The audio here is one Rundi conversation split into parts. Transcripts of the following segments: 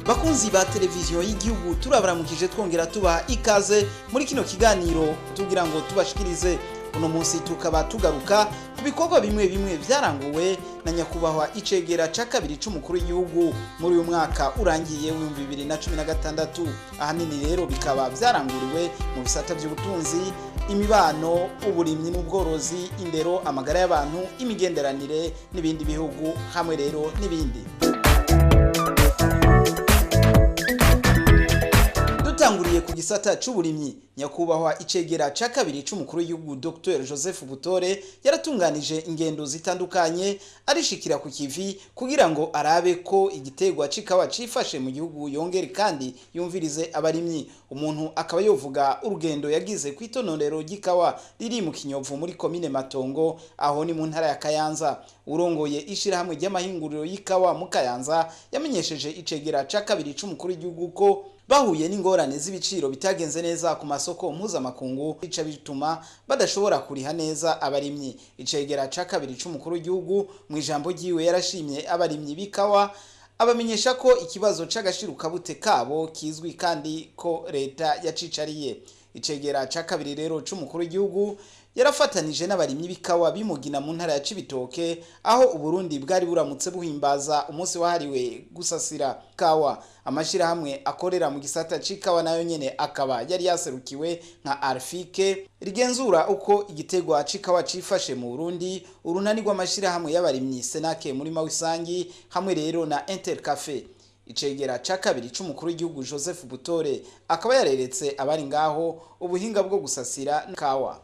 Bakunzi ba televiziyo y'igihugu, turabaramukije twongera tubaha ikaze muri kino kiganiro tugira ngo tubashikirize uno munsi. Tukaba tugaruka ku bikorwa bimwe bimwe byaranguwe na nyakubahwa icegera ca kabiri c'umukuru w'igihugu muri uyu mwaka urangiye w'2016. Ahanini rero bikaba byaranguriwe mu bisata by'ubutunzi, imibano, uburimyi n'ubworozi, indero, amagara y'abantu, imigenderanire n'ibindi bihugu, hamwe rero n'ibindi. Dutanguriye ku gisata c'uburimyi, nyakubahwa icegera ca kabiri c'umukuru w'igihugu Dr Joseph Butore yaratunganije ingendo zitandukanye, arishikira ku kivi kugira ngo arabe ko igiterwa c'ikawa cifashe mu gihugu, yongere kandi yumvirize abarimyi. Umuntu akaba yovuga urugendo yagize kw'itononero ry'ikawa riri mu Kinyovu muri komine Matongo, aho ni mu ntara ya Kayanza. Urongoye ishirahamwe ry'amahinguriro y'ikawa mu Kayanza yamenyesheje icegera ca kabiri c'umukuru w'igihugu ko bahuye n'ingorane z'ibiciro bitagenze neza ku masoko mpuzamakungu, bica bituma badashobora kuriha neza abarimyi. Icegera ca kabiri c'umukuru w'igihugu mu ijambo ryiwe yarashimye abarimyi b'ikawa, abamenyesha ko ikibazo c'agashirukabute kabo kizwi kandi ko leta yacicariye. Icegera ca kabiri rero c'umukuru w'igihugu yarafatanije n'abarimyi b'ikawa bimugina mu ntara ya Cibitoke, aho Uburundi bwari buramutse buhimbaza umunsi wahariwe gusasira kawa. Amashirahamwe akorera mu gisata c'ikawa nayo nyene akaba yari yaserukiwe, nka Arfike rigenzura uko igitegwa c'ikawa cifashe mu Burundi, urunani rw'amashirahamwe y'abarimyi Senake muri Mawisangi, hamwe rero na Intercafe. Icegera ca kabiri c'umukuru w'igihugu Joseph Butore akaba yareretse abari ngaho ubuhinga bwo gusasira kawa.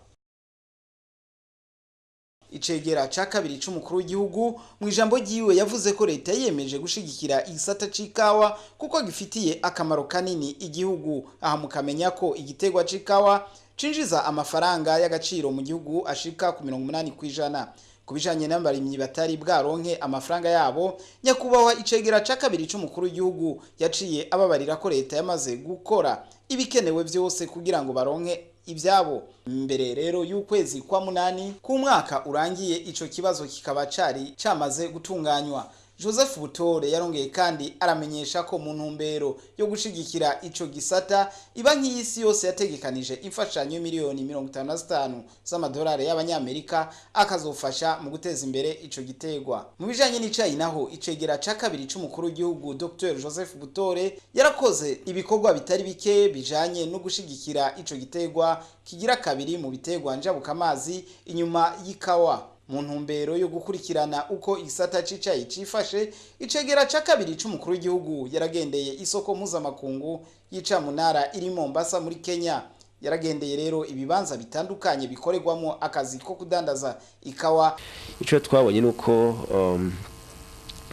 Icegera ca kabiri c'umukuru w'igihugu mu ijambo ryiwe yavuze ko leta yiyemeje gushigikira igisata c'ikawa kuko gifitiye akamaro kanini igihugu. Aha mukamenya ko igiterwa c'ikawa cinjiza amafaranga y'agaciro mu gihugu ashika ku 80%. Ku bijanye n'abarimyi batari bwaronke amafaranga yabo, nyakubahwa icegera ca kabiri c'umukuru w'igihugu yaciye ababarira ko leta yamaze gukora ibikenewe vyose kugira ngo baronke ibyabo mbere rero y'ukwezi kwa munani ku mwaka urangiye, ico kibazo kikaba cari camaze gutunganywa. Joseph Butore yarongeye kandi aramenyesha ko mu ntumbero yo gushigikira ico gisata, ibanki y'isi yose yategekanije imfashanyo miliyoni 55 z'amadolari y'abanyamerika akazofasha mu guteza imbere ico gitegwa. Mu bijanye n'icayi naho, icegera ca kabiri c'umukuru w'igihugu Dr Joseph Butore yarakoze ibikorwa bitari bike bijanye no gushigikira ico gitegwa kigira kabiri mu bitegwa njabukamazi inyuma y'ikawa. Mu ntumbero yo gukurikirana uko igisata c'icayi cifashe, icegera ca kabiri c'umukuru w'igihugu yaragendeye isoko mpuzamakungu y'icamunara iri Mombasa muri Kenya. Yaragendeye rero ibibanza bitandukanye bikorerwamo akazi ko kudandaza ikawa. Ico twabonye nuko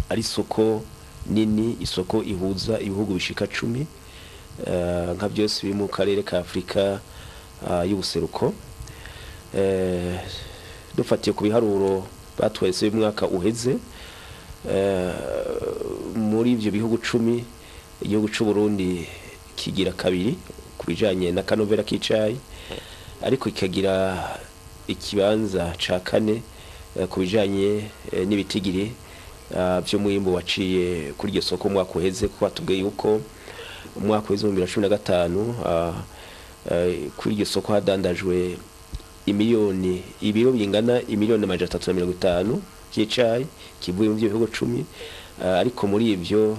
ari isoko nini, isoko ihuza ibihugu bishika 10 nka byose biri mu karere ka Afrika y'ubuseruko. Dufatiye ku biharuro batweretse umwaka uheze, muri ivyo bihugu 10, igihugu c'u Burundi kigira kabiri ku bijanye na kanovera k'icayi, ariko kikagira ikibanza ca kane ku bijanye n'ibitigiri vy'umwimbu waciye kuri iryo soko umwaka uheze, kuko batubwiye yuko umwaka uheze mu 2015 kuri iryo soko hadandajwe imiliyoni, ibiro bingana imiliyoni 350 by'icayi kivuye mu bihugu 10, ariko muri ivyo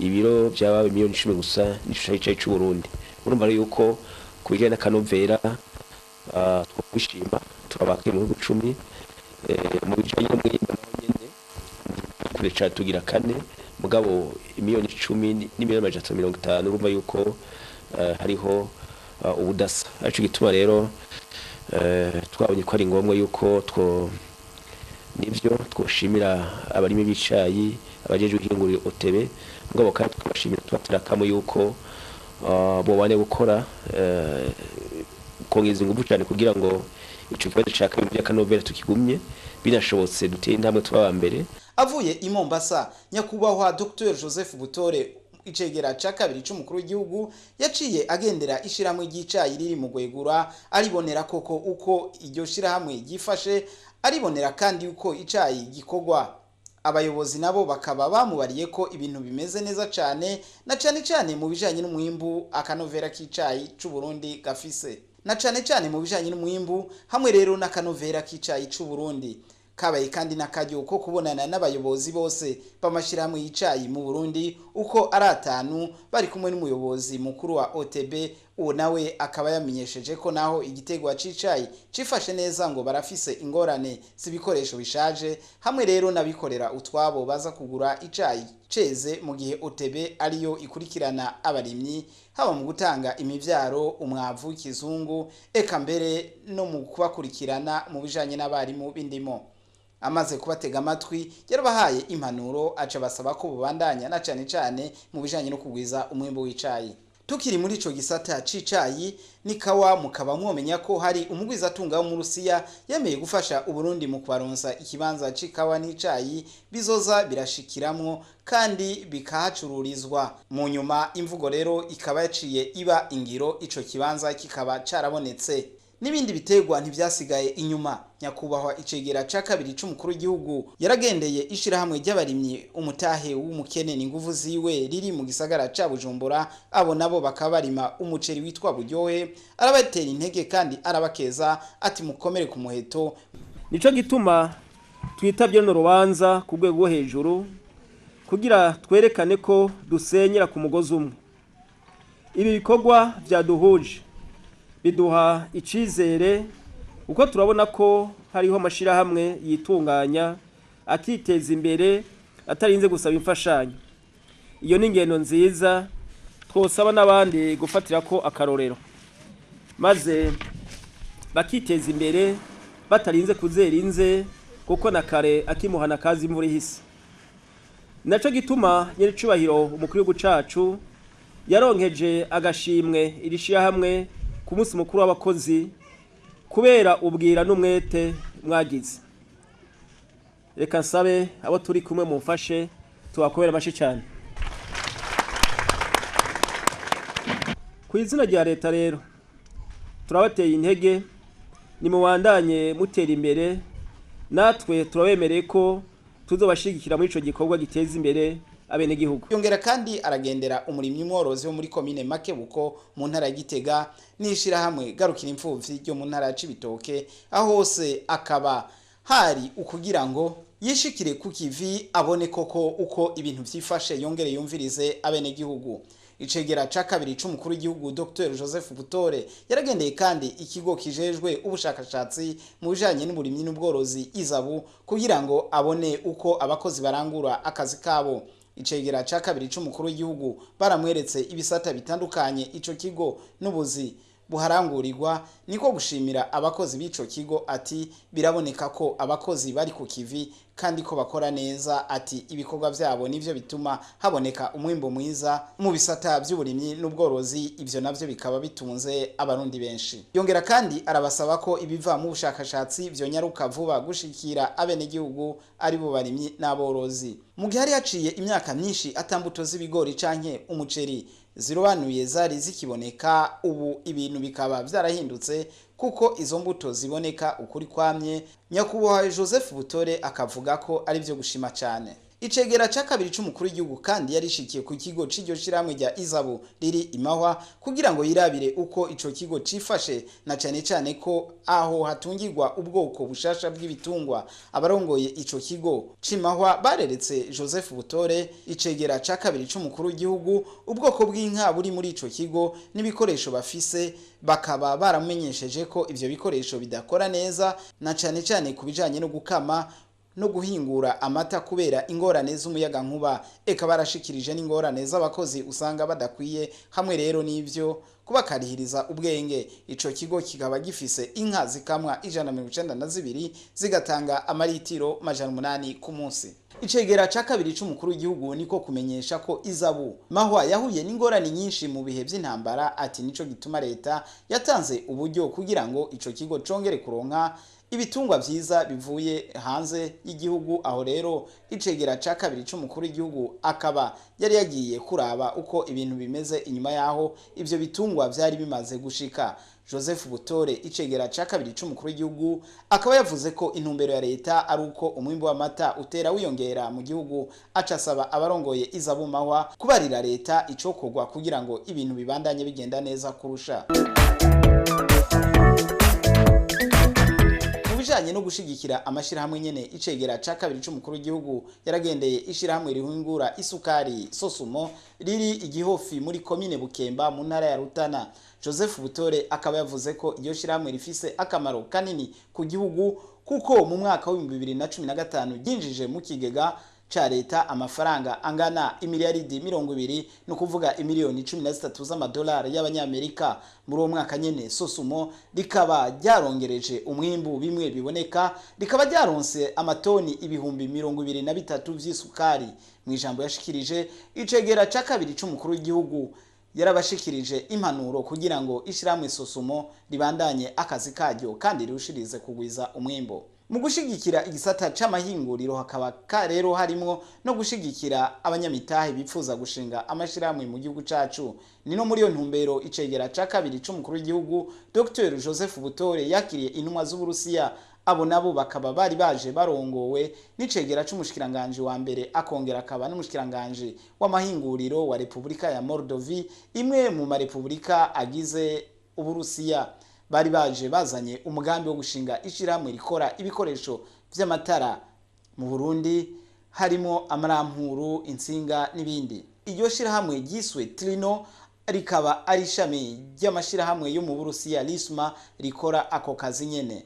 ibiro byaba miliyoni 10 gusa nico cari c'u Burundi. Urumva rero yuko ku bijanye n'akanovera twokwishima turabake mu bihugu 10. Mu bijanye n'umwimbu naho nyene kure cane, tugira kane, mugabo imiliyoni 10 n'imiliyoni 350, urumva yuko hariho ubudasa. Arico gituma rero twabonye ko ari ngombwa yuko two nivyo twoshimira abarimi b'icayi, abajejwe ihinguriro OTB, mugabo kandi tukabashimira tubatera akamo yuko bobane gukora, kongeza ingufu cyane kugira ngo ico kibazo ca kabiri by'akanovera tukigumye, binashobotse dutere intambwe tuba mbere. Avuye i Mombasa, nyakubahwa Dr Joseph Butore icegera ca kabiri c'umukuru w'igihugu yaciye agendera ishirahamwe ry'icayi riri mu Gwegura, aribonera koko uko iryo shirahamwe ryifashe, aribonera kandi uko icayi gikorwa. Abayobozi nabo bakaba bamubariye ko ibintu bimeze neza cane, na cane cane mu bijanye n'umwimbu akanovera k'icayi c'u Burundi gafise, na cane cane mu bijanye n'umwimbu hamwe rero n'akanovera k'icayi c'u Burundi. Kabaye kandi n'akaryo ko kubonana n'abayobozi bose b'amashirahamwe y'icayi mu Burundi uko ari atanu, bari kumwe n'umuyobozi mukuru wa OTB. Uwo nawe akaba yamenyesheje ko naho igitegwa c'icayi cifashe neza, ngo barafise ingorane z'ibikoresho bishaje, hamwe rero n'abikorera utwabo baza kugura icayi ceze, mu gihe OTB ariyo ikurikirana abarimyi, haba mu gutanga imivyaro, umwavu w'ikizungu, eka mbere no mu kubakurikirana mu bijanye n'abarimu b'indimo. Amaze kubatega amatwi, yarabahaye impanuro, aca basaba ko bubandanya, na cane cane mu bijanye no kugwiza umwimbu w'icayi. Tukiri muri ico gisata c'icayi n'ikawa, mukaba mwomenya ko hari umugwizatunga wo mu Rusiya yemeye gufasha Uburundi mu kubaronsa ikibanza c'ikawa n'icayi bizoza birashikiramwo kandi bikahacururizwa. Mu nyuma imvugo rero ikaba yaciye iba ingiro, ico kibanza kikaba carabonetse. N'ibindi biterwa ntivyasigaye inyuma. Nyakubahwa icegera ca kabiri c'umukuru w'igihugu yaragendeye ishirahamwe ry'abarimyi Umutahe w'Umukene n'Inguvu Ziwe, riri mu gisagara ca Bujumbura. Abo nabo bakaba barima umuceri witwa Buryohe. Arabatera intege kandi arabakeza, ati: "Mukomere ku muheto." Nico gituma twitabye runo rubanza ku rwego rwo hejuru, kugira twerekane ko dusenyera ku mugozi umwe. Ibi bikorwa byaduhuje biduha icizere, kuko turabona ko hariho amashirahamwe yitunganya akiteza imbere atarinze gusaba imfashanyo. Iyo ni ingendo nziza twosaba n'abandi gufatira ko akarorero, maze bakiteza imbere batarinze kuzera inze, kuko na kare akimuhana kazi imvura ihise. Naco gituma nyiricubahiro umukuru w'igihugu cacu yaronkeje agashimwe iri shirahamwe ku munsi mukuru w'abakozi, kubera ubwira n'umwete mwagize. Reka nsabe abo turi kumwe mumfashe tubakobera amashi cyane ku izina rya leta. Rero turabateye intege, nimubandanye mutera imbere, natwe turabemereye ko tuzobashigikira muri ico gikorwa giteza imbere abenegihugu. Yongera kandi aragendera umurimyi mworozi wo muri komine Makebuko mu ntara ya Gitega, n'ishirahamwe Garukira Imfuvyi ryo mu ntara ya Cibitoke. Aho hose akaba hari ukugira ngo yishikire ku kivi, abone koko uko ibintu vyifashe, yongere yumvirize abenegihugu. Icegera ca kabiri c'umukuru w'igihugu Dr Joseph Butore yaragendeye kandi ikigo kijejwe ubushakashatsi mu bijanye n'uburimyi n'ubworozi, Izabu, kugira ngo abone uko abakozi barangura akazi kabo. Icegera ca kabiri c'umukuru w'igihugu baramweretse ibisata bitandukanye ico kigo n'ubuzi buharangurirwa, niko gushimira abakozi b'ico kigo, ati: "Biraboneka ko abakozi bari ku kivi kandi ko bakora neza", ati: "Ibikorwa vyabo nivyo bituma haboneka umwimbo mwiza mu bisata vy'uburimyi n'ubworozi, ivyo navyo bikaba bitunze Abarundi benshi." Yongera kandi arabasaba ko ibiva mu bushakashatsi vyonyaruka vuba gushikira abenegihugu, ari bo barimyi n'aborozi. Mu gihe hari haciye imyaka myinshi atambuto z'ibigori canke umuceri zirobanuye zari zikiboneka, ubu ibintu bikaba vyarahindutse, kuko izo mbuto ziboneka ukuri kwamye. Nyakubahwa Joseph Butore akavuga ko ari byo gushima cyane. Icegera ca kabiri c'umukuru w'igihugu kandi yarishikiye ku kigo c'iryo shirahamwe rya Izabu riri Imahwa, kugira ngo yirabire uko ico kigo cifashe, na cane cane ko aho hatungirwa ubwoko bushasha bw'ibitungwa. Abarongoye ico kigo c'Imahwa bareretse Joseph Butore, icegera ca kabiri c'umukuru w'igihugu, ubwoko bw'inka buri muri ico kigo n'ibikoresho bafise. Bakaba baramenyesheje ko ivyo bikoresho bidakora neza, na cane cane ku bijanye no gukama no guhingura amata, kubera ingorane z'umuyagankuba. Eka barashikirije n'ingorane z'abakozi usanga badakwiye, hamwe rero n'ivyo kubakarihiriza ubwenge. Ico kigo kikaba gifise inka zikamwa 192, zigatanga amaritiro 800 ku munsi. Icegera ca kabiri c'umukuru w'igihugu niko kumenyesha ko Izabu Mahwa yahuye n'ingorane nyinshi mu bihe vy'intambara, ati nico gituma leta yatanze uburyo kugira ngo ico kigo congere kuronka ibitungwa vyiza bivuye hanze y'igihugu. Aho rero icegera ca kabiri c'umukuru w'igihugu akaba yari yagiye kuraba uko ibintu bimeze inyuma yaho ivyo bitungwa vyari bimaze gushika. Joseph Butore, icegera ca kabiri c'umukuru w'igihugu, akaba yavuze ko intumbero ya leta ari uko umwimbu w'amata utera wiyongera mu gihugu, aca asaba abarongoye Izabumahwa kubarira leta icokorwa kugira ngo ibintu bibandanye bigenda neza kurusha. Bijanye no gushigikira amashirahamwe nyene, icegera ca kabiri c'umukuru w'igihugu yaragendeye ishirahamwe rihingura isukari Sosumo riri igihofi muri komine Bukemba mu ntara ya Rutana. Joseph Butore akaba yavuze ko iryo shirahamwe rifise akamaro kanini ku gihugu, kuko mu mwaka wa 2015 ryinjije mu kigega ca leta amafaranga angana imiliyaridi 20, no kuvuga imiliyoni 13 z'amadolari y'abanyamerika. Muri uwo mwaka nyene Sosumo rikaba ryarongereje umwimbu bimwe biboneka, rikaba ryaronse amatoni 23,000 vy'isukari. Mu ijambo yashikirije, icegera ca kabiri c'umukuru w'igihugu yarabashikirije impanuro kugira ngo ishirahamwe Sosumo ribandanye akazi karyo kandi rirushirize kugwiza umwimbo. Mu gushigikira igisata c'amahinguriro hakaba rero harimwo no gushigikira abanyamitahe bipfuza gushinga amashirahamwe mu gihugu cacu. Ni no muri iyo ntumbero icegera ca kabiri c'umukuru w'igihugu Dr Joseph Butore yakiriye intumwa z'Uburusiya. Abo nabo bakaba bari baje barongowe n'icegera c'umushikiranganje wa mbere, akongera akaba n'umushikiranganje w'amahinguriro wa Repubulika ya Moldovi, imwe mu marepubulika agize Uburusiya. Bari baje bazanye umugambi wo gushinga ishirahamwe rikora ibikoresho vy'amatara mu Burundi, harimo amarampuru, insinga n'ibindi. Iryo shirahamwe ryiswe Trino rikaba ari ishami ry'amashirahamwe yo mu Burusiya Lisma rikora ako kazi nyene.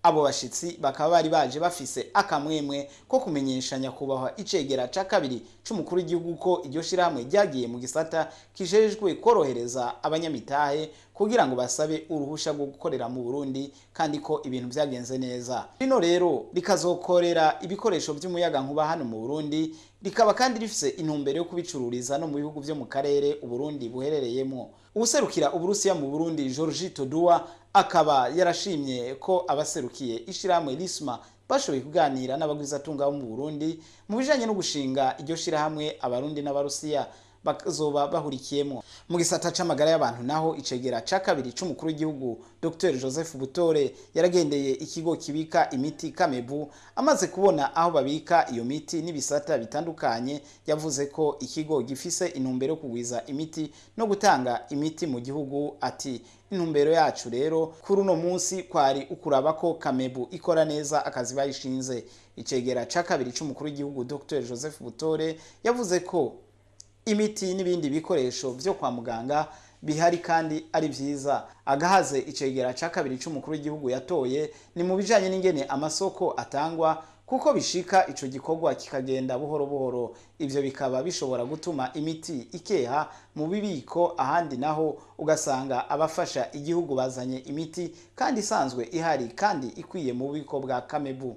Abo bashitsi bakaba bari baje bafise akamwemwe ko kumenyesha nyakubahwa icegera ca kabiri c'umukuru w'igihugu ko iryo shirahamwe ryagiye mu gisata kijejwe korohereza abanyamitahe kugira ngo basabe uruhusha rwo gukorera mu Burundi, kandi ko ibintu vyagenze neza. Rino rero rikazokorera ibikoresho vy'umuyaga nkuba hano mu Burundi, rikaba kandi rifise intumbero yo kubicururiza no mu bihugu vyo mu karere Uburundi buherereyemo. Ubuserukira Uburusiya mu Burundi Georgi Todua akaba yarashimye ko abaserukiye ishirahamwe Lisma bashoboye kuganira n'abagwizatunga bo mu Burundi mu bijanye no gushinga iryo shirahamwe Abarundi n'Abarusiya bazoba bahurikiyemo. Mu gisata c'amagara y'abantu naho, icegera ca kabiri c'umukuru w'igihugu Dr Joseph Butore yaragendeye ikigo kibika imiti Kamebu. Amaze kubona aho babika iyo miti n'ibisata bitandukanye, yavuze ko ikigo gifise intumbero yo kugwiza imiti no gutanga imiti mu gihugu. Ati intumbero yacu rero kuri uno munsi kwari ukuraba ko Kamebu ikora neza akazi bayishinze. Icegera ca kabiri c'umukuru w'igihugu Dr Joseph Butore yavuze ko imiti n'ibindi bikoresho vyo kwa muganga bihari kandi ari vyiza. Agahaze icegera ca kabiri c'umukuru w'igihugu yatoye ni mu bijanye n'ingene amasoko atangwa, kuko bishika ico gikorwa kikagenda buhoro buhoro. Ivyo bikaba bishobora gutuma imiti ikeha mu bibiko, ahandi naho ugasanga abafasha igihugu bazanye imiti kandi isanzwe ihari kandi ikwiye mu bubiko bwa Kamebu.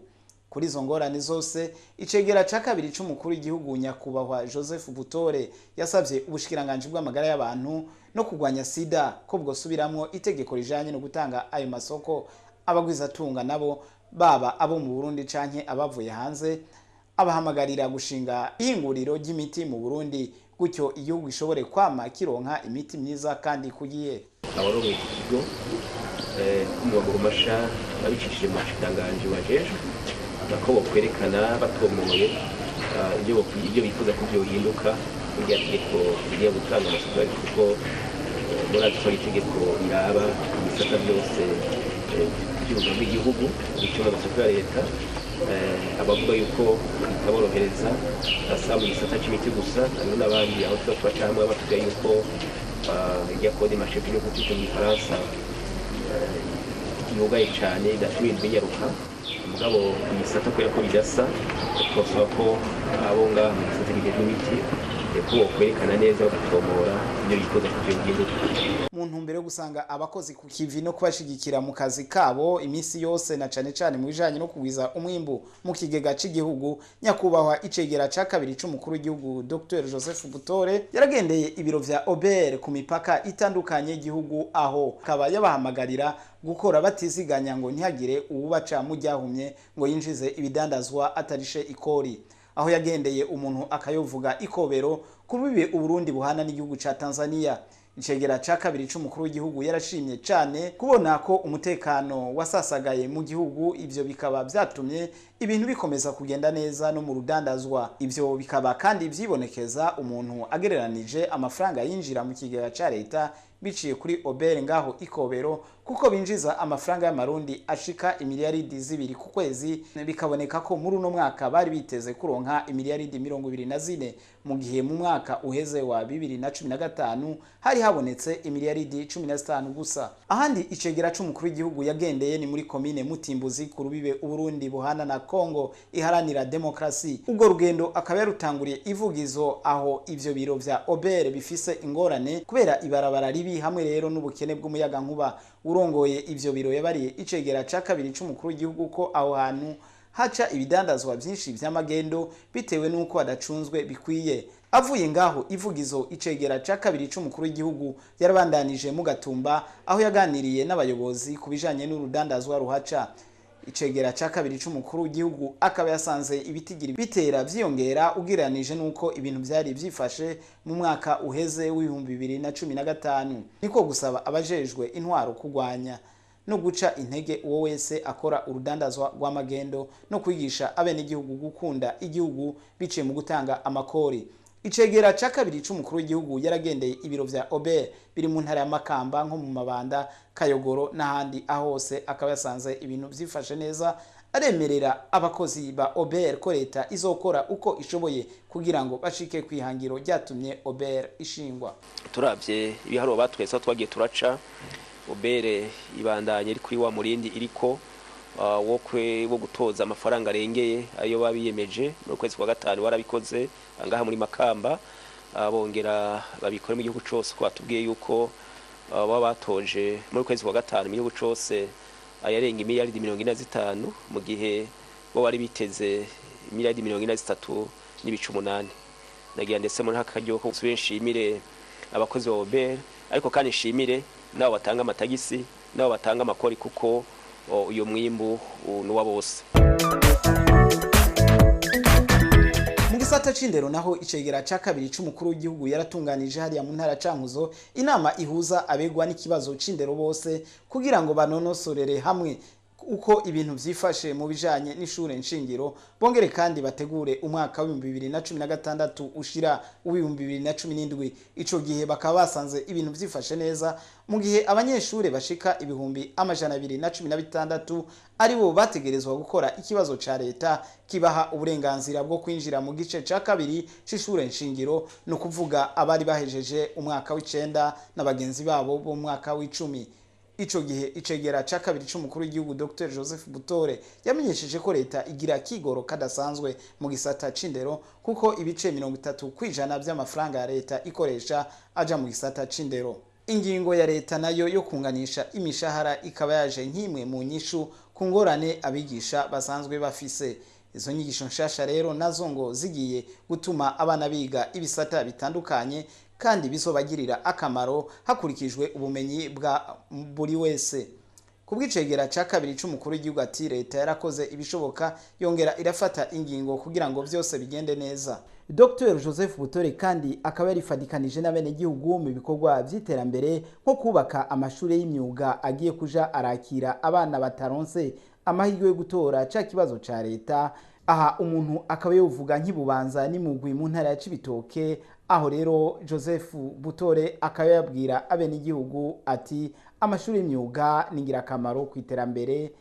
Kuri izo ngorane zose, icegera ca kabiri c'umukuru w'igihugu nyakubahwa Joseph Butore yasavye ubushikiranganji bw'amagara y'abantu no kurwanya sida ko bwosubiramwo itegeko rijanye no gutanga ayo masoko. Abagwizatunga nabo, baba abo mu Burundi canke abavuye hanze, abahamagarira gushinga ihinguriro ry'imiti mu Burundi, gutyo igihugu gishobore kwama kironka imiti myiza kandi kugiye. Abarongoye iki kigo mu maguru masha babicishije mu bushikiranganji bajejwe, nako bokwerekana batomoye ibyo bifuza ko byohinduka muri rya tegeko rigiye gutanga amasoko, kuko murazi ko ari itegeko riraba ibisata byose by'ubuzima bw'igihugu, bityo mu masoko ya leta abavuga yuko bitaborohereza asa mu gisata c'imiti gusa, hariho n'abandi aho tuba twaca hamwe batubwira yuko irya code marché public mu Gifaransa yugaye cane, idatuma ibintu binyaruka. Mugabo ibisata kubera ko bidasa, twosaba ko abo ngaha mu gisata kijejwe imiti ko bokwerekana neza bagatomora ibyo bifuza ko vyohinduka. Mu ntumbero yo gusanga abakozi ku kivi no kubashigikira mu kazi kabo iminsi yose, na cane cane mu bijanye no kugwiza umwimbu mu kigega c'igihugu, nyakubahwa icegera ca kabiri c'umukuru w'igihugu Dr Joseph Butore yaragendeye ibiro vya OBR ku mipaka itandukanye y'igihugu, aho akaba yabahamagarira gukora batiziganya ngo ntihagire uwubaca mu ryahumye ngo yinjize ibidandazwa atarishe ikori. Aho yagendeye umuntu akayovuga ikobero ku bibe Uburundi buhana n'igihugu ca Tanzania. Icegera ca kabiri c'umukuru w'igihugu yarashimye cane kubona ko umutekano wasasagaye mu gihugu, ivyo bikaba vyatumye ibintu bikomeza kugenda neza no mu rudandazwa. Ivyo bikaba kandi vyibonekeza umuntu agereranije amafaranga yinjira mu kigega ca leta biciye kuri Obere ngaho ikobero, kuko binjiza amafaranga y'amarundi ashika imiliyaridi 2 ku kwezi, bikaboneka ko muri uno mwaka bari biteze kuronka imiliyaridi 24, mu gihe mu mwaka uheze wa 2015 hari habonetse imiliyaridi 15 gusa. Ahandi icegera c'umukuru w'igihugu yagendeye ni muri komine Mutimbuzi ku rubibe Uburundi buhana na Kongo iharanira demokrasi. Ubwo rugendo akaba yarutanguriye ivugizo aho ivyo biro vya Obere bifise ingorane kubera ibarabara ribi hamwe rero n'ubukene bw'umuyaga nkuba. Urongoye ivyo biro yabariye icegera ca kabiri c'umukuru w'igihugu ko aho hantu haca ibidandazwa vyinshi vy'amagendo bitewe n'uko adacunzwe bikwiye. Avuye ngaho ivugizo, icegera ca kabiri c'umukuru w'igihugu yarabandanije mu Gatumba aho yaganiriye n'abayobozi ku bijanye n'urudandazwa ruhaca. Icegera ca kabiri c'umukuru w'igihugu akaba yasanze ibitigiri bitera vyiyongera ugereranije n'uko ibintu vyari vyifashe mu mwaka uheze w'ibihumbi 2015. Niko gusaba abajejwe intwaro kugwanya no guca intege uwo wese akora urudandazwa rw'amagendo no kwigisha abenegihugu gukunda igihugu biciye mu gutanga amakori. Icegera ca kabiri c'umukuru w'igihugu yaragendeye ibiro vya Obere biri mu ntara ya Makamba nko mu Mabanda, Kayogoro n'ahandi ahose, akaba yasanze ibintu vyifashe neza. Aremerera abakozi ba Obere ko leta izokora uko ishoboye kugira ngo bashike kwihangiro ryatumye Obere ishingwa. Turavye ibiharuro batwese twagiye turaca, Obere ibandanye iri kuri wa murindi iriko wo gutoza amafaranga arengeye ayo babiyemeje mu kwezi kwa gatanu barabikoze angaha muri Makamba, bongera babikora mu gihugu cose, ko batubwiye yuko baba batoje muri kwezi kwa gatanu mu gihugu cose ayarenga imiliyaridi 45, mu gihe bo bari biteze imiliyaridi 43.8. Nagira ndetse muri hakaryo ko nshimire abakozi ba Obere, ariko kandi nshimire nabo batanga amatagisi nabo batanga amakori, kuko uyo mwimbu nuwa bose. Mu gisata c'indero naho icegera ca kabiri c'umukuru w'igihugu yaratunganije hariya mu ntara Cankuzo inama ihuza abegwa n'ikibazo c'indero bose kugira ngo banonosorere hamwe uko ibintu vyifashe mu bijanye n'ishure nshingiro, bongere kandi bategure umwaka wa 2016 ushira 2017. Ico gihe bakaba basanze ibintu vyifashe neza, mu gihe abanyeshure bashika 216 aribo bategerezwa gukora ikibazo ca leta kibaha uburenganzira bwo kwinjira mu gice ca kabiri c'ishure nshingiro, no kuvuga abari bahejeje umwaka w'icenda na bagenzi babo bo mu mwaka w'icumi. Ico gihe icegera ca kabiri c'umukuru w'igihugu Dr Joseph Butore yamenyesheje ko leta igira kigoro kadasanzwe mu gisata c'indero, kuko ibice 30% by'amafaranga ya leta ikoresha aja mu gisata c'indero. Ingingo ya leta nayo yo kunganisha imishahara ikaba yaje nk'imwe mu nyishu ku ngorane abigisha basanzwe bafise. Izo nyigisho nshasha rero nazo ngo zigiye gutuma abana biga ibisata bitandukanye kandi bizobagirira akamaro hakurikijwe ubumenyi bwa buri wese. Kubw'icegera ca kabiri c'umukuru w'igihugu ati leta yarakoze ibishoboka yongera irafata ingingo kugira ngo vyose bigende neza. Dr Joseph Butore kandi akaba yarifadikanije n'abenegihugu mu bikorwa vy'iterambere nko kubaka amashure y'imyuga agiye kuja arakira abana bataronse amahirwe yo gutora ca kibazo ca leta. Aha umuntu akaba yovuga nk'ibubanza n'imugwi mu ntara ya Cibitoke, aho rero Joseph Butore akaba yabwira abenegihugu ati amashuri y'imyuga ni ingirakamaro ku iterambere.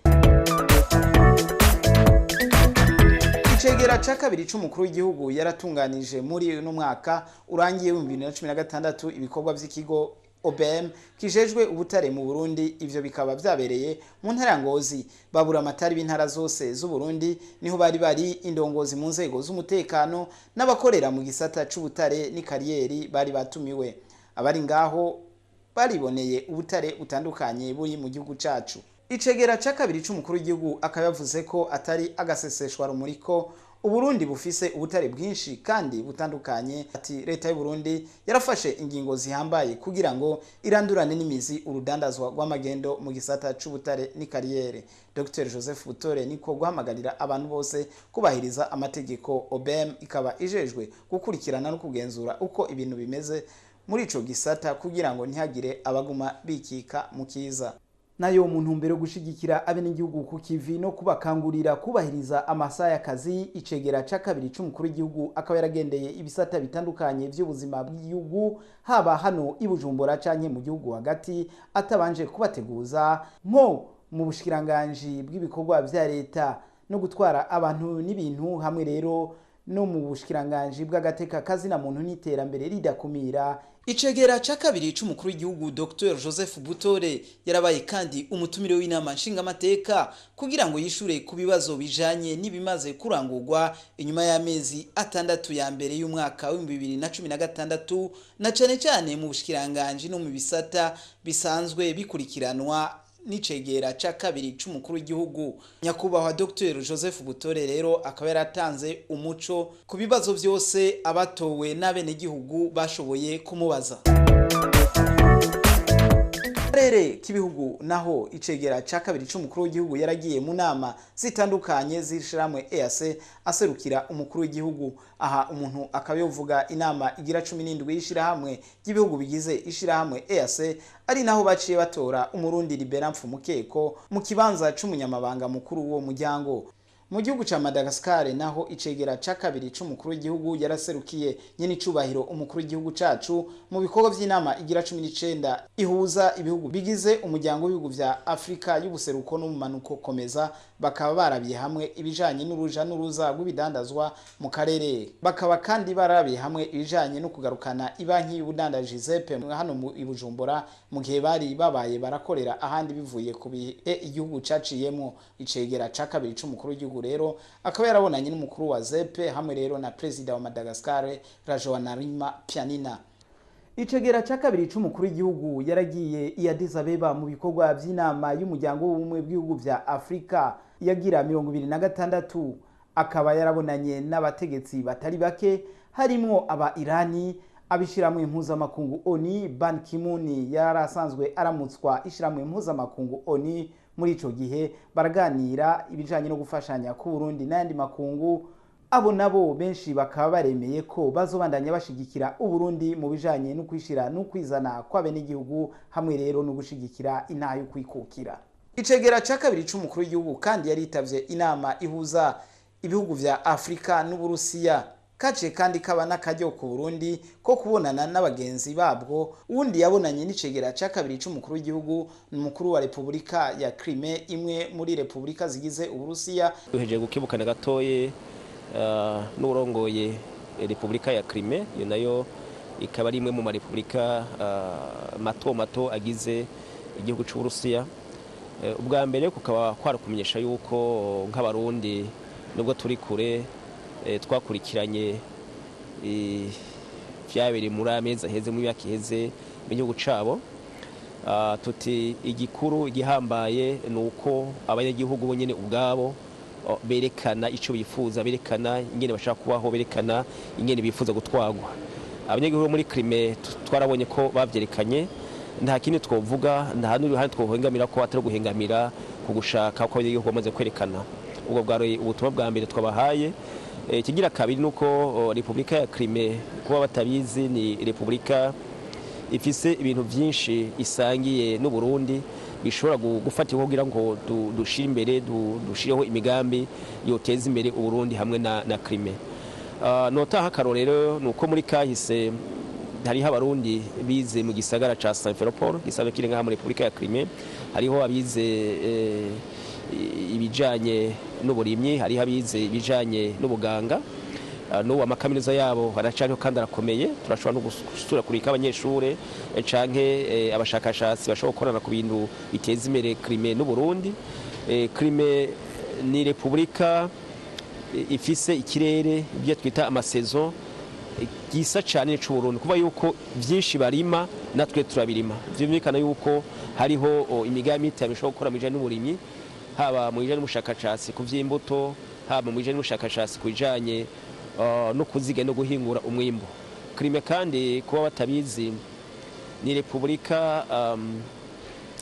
Icegera ca kabiri c'umukuru w'igihugu yaratunganije muri uno mwaka urangiye 2016 ibikorwa vy'ikigo OBM kijejwe ubutare mu Burundi. Ivyo bikaba vyabereye mu ntara ya Ngozi. Babura amatari b'intara zose z'u Burundi niho bari bari indongozi mu nzego z'umutekano n'abakorera mu gisata c'ubutare ni kariyeri bari batumiwe. Abari ngaho bariboneye ubutare butandukanye buri mu gihugu cacu. Icegera ca kabiri c'umukuru w'igihugu akaba yavuze ko atari agaseseshwa rumuriko Uburundi bufise ubutare bwinshi kandi butandukanye. Ati leta y'u Burundi yarafashe ingingo zihambaye kugira ngo irandurane n'imizi urudandazwa rw'amagendo mu gisata c'ubutare ni kariyere. Dr Joseph Butore niko guhamagarira abantu bose kubahiriza amategeko. OBM ikaba ijejwe gukurikirana no kugenzura uko ibintu bimeze muri ico gisata kugira ngo ntihagire abaguma bikika mu kiza. Nayo mu ntumbero yo gushigikira abenegihugu ku kivi no kubakangurira kubahiriza amasaha y'akazi, icegera ca kabiri c'umukuru w'igihugu akaba yaragendeye ibisata bitandukanye vy'ubuzima bw'igihugu, haba hano i Bujumbura canke mu gihugu hagati, atabanje kubateguza, nko mu bushikiranganji bw'ibikorwa vya leta no gutwara abantu n'ibintu, hamwe rero no mu bushikiranganji bw'agateka kazina muntu n'iterambere ridakumira. Icegera ca kabiri c'umukuru w'igihugu Dr Joseph Butore yarabaye kandi umutumire w'inama nshingamateka kugira ngo yishure ku bibazo bijanye n'ibimaze kurangurwa inyuma y'amezi 6 ya mbere y'umwaka wa 2016, na cane cane mu bushikiranganji no mu bisata bisanzwe bikurikiranwa n'icegera ca kabiri c'umukuru w'igihugu. Nyakubahwa Dr Joseph Butore rero akaba yaratanze umuco ku bibazo vyose abatowe n'abenegihugu bashoboye kumubaza. Karere k'ibihugu naho icegera ca kabiri c'umukuru w'igihugu yaragiye mu nama zitandukanye z'ishirahamwe EAC aserukira umukuru w'igihugu. Aha umuntu akaba yovuga inama igira 17 y'ishirahamwe ry'ibihugu bigize ishirahamwe EAC, ari naho baciye batora umurundi Libera Mfumukeko mu kibanza c'umunyamabanga mukuru w'uwo muryango. Mu gihugu ca Madagascar naho icegera ca kabiri c'umukuru w'igihugu yaraserukiye nyene icubahiro umukuru w'igihugu cacu mu bikorwa vy'inama igira 19 ihuza ibihugu bigize umuryango w'ibihugu vya Afrika y'ubuseruko n'umumanuko komeza, bakaba barabiye hamwe ibijanye n'uruja n'uruza rw'ibidandazwa mu karere. Bakaba kandi barabiye hamwe ibijanye no kugarukana ibanki y'ubudandaji ZEP hano mu Bujumbura, mu gihe bari babaye barakorera ahandi bivuye ku bihe igihugu caciyemwo. Icegera ca kabiri c'umukuru w'igihugu rero akaba yarabonanye n'umukuru wa ZEP hamwe rero na president wa Madagascar Rajaonarimampianina. Icegera ca kabiri c'umukuru w'igihugu yaragiye i Addis Abeba mu bikorwa vy'inama y'umuryango w'ubumwe bw'ibihugu vya Afrika yagira 26, akaba yarabonanye n'abategetsi batari bake harimwo aba Irani, abishiramwe impuzamakungu ONU. Ban Ki-moon yarasanzwe aramutswa ishiramwe impuzamakungu ONU muri ico gihe, baraganira ibijanye no gufashanya ku Burundi n'ayandi makungu. Abo nabo benshi bakaba baremeye ko bazobandanya bashigikira Uburundi mu bijanye no kwishira no kwizana kw'abenegihugu, hamwe rero no gushigikira intayo kwikukira. Icegera ca kabiri c'umukuru w'igihugu kandi yaritavye inama ihuza ibihugu vya Afrika n'Uburusiya, kace kandi kaba n'akaryo ku Burundi ko kubonana n'abagenzi babwo. Uwundi yabonanye n'icegera ca kabiri c'umukuru w'igihugu n'umukuru wa Republika ya Crimea, imwe muri republika zigize Uburusiya. Duhejeje gukebukana gatoye n'urongoye Republika ya Crimea, iyo nayo ikaba ari imwe mu marepublika mato mato agize igihugu c'Uburusiya. Ubwa mbere kukaba kwarakumenyesha yuko nk'abarundi nubwo turi kure twakurikiranye vyabereye muri amezi aheze, mu myaka iheze mu gihugu cabo. Tuti igikuru igihambaye nuko abanyagihugu bonyene ubwabo berekana ico bifuza, berekana ingene bashaka kubaho, berekana ingene bifuza gutwagwa. Abanyagihugu muri Crimea twarabonye ko bavyerekanye, nta kindi twovuga, nta n'uruhande twohengamira ko atari guhengamira ku gushaka ko abanyagihugu bamaze kwerekana. Ubwo bwari ubutumwa bwa mbere twabahaye. Ikigira kabiri nuko Republika ya Crimea, kuba batabizi, ni republika ifise ibintu vyinshi isangiye n'u Burundi bishobora gufatirwa kugira ngo dushire imbere, dushireho imigambi yoteza imbere u Burundi hamwe na Crimea. Notaha akarorero nuko muri kahise hariho abarundi bize mu gisagara ca Simferopol gisanzwe kiri ngaha muri Republika ya Crimea, hariho abize ibijanye n'uburimyi, hariho abize ibijanye n'ubuganga. N'ubu amakaminuza yabo aracariho kandi arakomeye, turashobora no gusura kurika abanyeshure canke abashakashatsi bashobora gukorana ku bintu biteza imbere Crimea n'u Burundi. Crimea ni republika ifise ikirere ibyo twita amasaison gisa cyane c'u Burundi, kuba yuko vyinshi barima natwe turabirima. Vyumvikana yuko hariho imigambi itanu ishobora gukora mu bijanye n'uburimyi, haba mu bijanye n'ubushakashatsi ku vy'imbuto, haba mu bijanye n'ubushakashatsi ku bijanye no kuziga no guhingura umwimbu. Crimea kandi, kuba batabizi, ni republika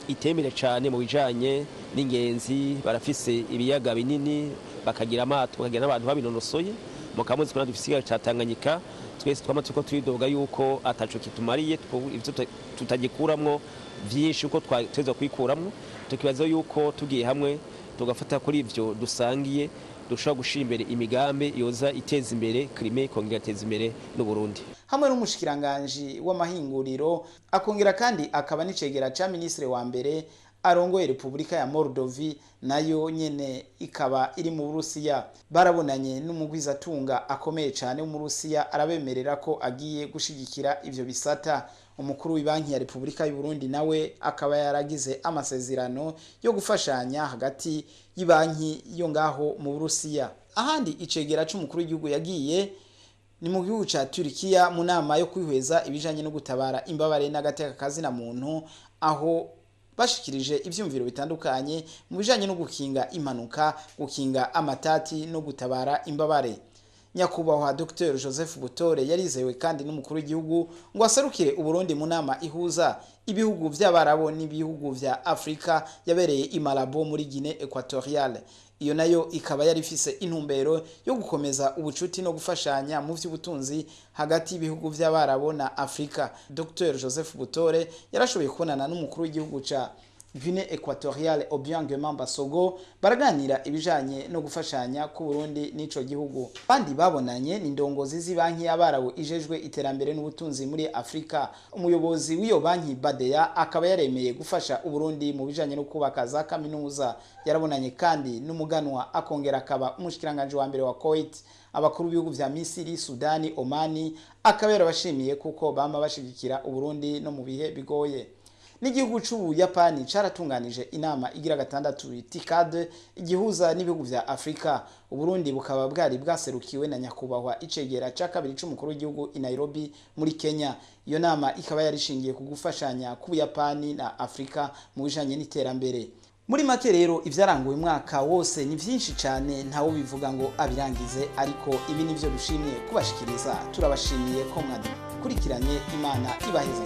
itemere cyane mu bijanye n'ingenzi. Barafise ibiyaga binini, bakagira amato, bakagira n'abantu babinonosoye. Mukamuzi kuna dufise ikiyaga ca Tanganyika. Twese twama turiko turidoga yuko ataco kitumariye, ivyo tutagikuramwo vyinshi uko twateza kwikuramwo. Tukibaza yuko tugiye hamwe tugafata kuri ivyo dusangiye, dushobora gushira imbere imigambi yoza iteza imbere Crimea, ikongera iteza imbere n'Uburundi. Hamwe n'umushikiranganji w'amahinguriro, akongera kandi akaba n'icegera ca ministre wa mbere arongoye Repubulika ya Moldovi, nayo nyene ikaba iri mu Burusiya. Barabonanye n'umugwizatunga akomeye cane wo mu Burusiya, arabemerera ko agiye gushigikira ivyo bisata. Umukuru w'ibanki ya Repubulika y'u Burundi nawe akaba yaragize amasezerano yo gufashanya hagati y'ibanki yo ngaho mu Burusiya. Ahandi icegera c'umukuru w'igihugu yagiye ni mu gihugu ca Turkiya, mu nama yo kwihweza ibijanye no gutabara imbabare n'agateka kazina muntu, aho bashikirije ivyumviro bitandukanye mu bijanye no gukinga impanuka, gukinga amatati no gutabara imbabare. Nyakubahwa Dr Joseph Butore yarizewe kandi n'umukuru w'igihugu ngo aserukire Uburundi mu nama ihuza ibihugu vy'Abarabo n'ibihugu vya Afrika yabereye i Malabo muri Guinée Equatoriale. Iyo nayo ikaba yari ifise intumbero yo gukomeza ubucuti no gufashanya mu vy'ubutunzi hagati y'ibihugu vy'Abarabo na Afrika. Dr Joseph Butore yarashoboye kubonana n'umukuru w'igihugu ca Guinée Equatoriale, Obiang Nguema Mbasogo, baraganira ibijanye no gufashanya ku Burundi n'ico gihugu. Bandi babonanye ni ndongozi z'ibanki y'Abarabu ijejwe iterambere n'ubutunzi muri Afrika. Umuyobozi w'iyo banki Badea akaba yaremeye gufasha Uburundi mu bijanye no kubaka za kaminuza. Yarabonanye kandi n'umuganwa akongera akaba umushikiranganje wa mbere wa Kuwait, abakuru b'ibihugu vya Misiri, Sudani, Omani, akaba yarabashimiye kuko bama bashigikira Uburundi no mu bihe bigoye. N'igihugu c'Ubuyapani caratunganije inama igira gatandatu TICAD igihuza n'ibihugu vya Afrika. Uburundi bukaba bwari bwaserukiwe na nyakubahwa icegera ca kabiri c'umukuru w'igihugu i Nairobi muri Kenya. Iyo nama ikaba yarishingiye ku gufashanya k'Ubuyapani na Afrika mu bijanye n'iterambere. Muri make rero, ivyaranguwe umwaka wose ni vyinshi cane, ntawo bivuga ngo abirangize, ariko ibi nivyo dushimye kubashikiriza. Turabashimiye ko mwadukurikiranye. Imana ibaheze.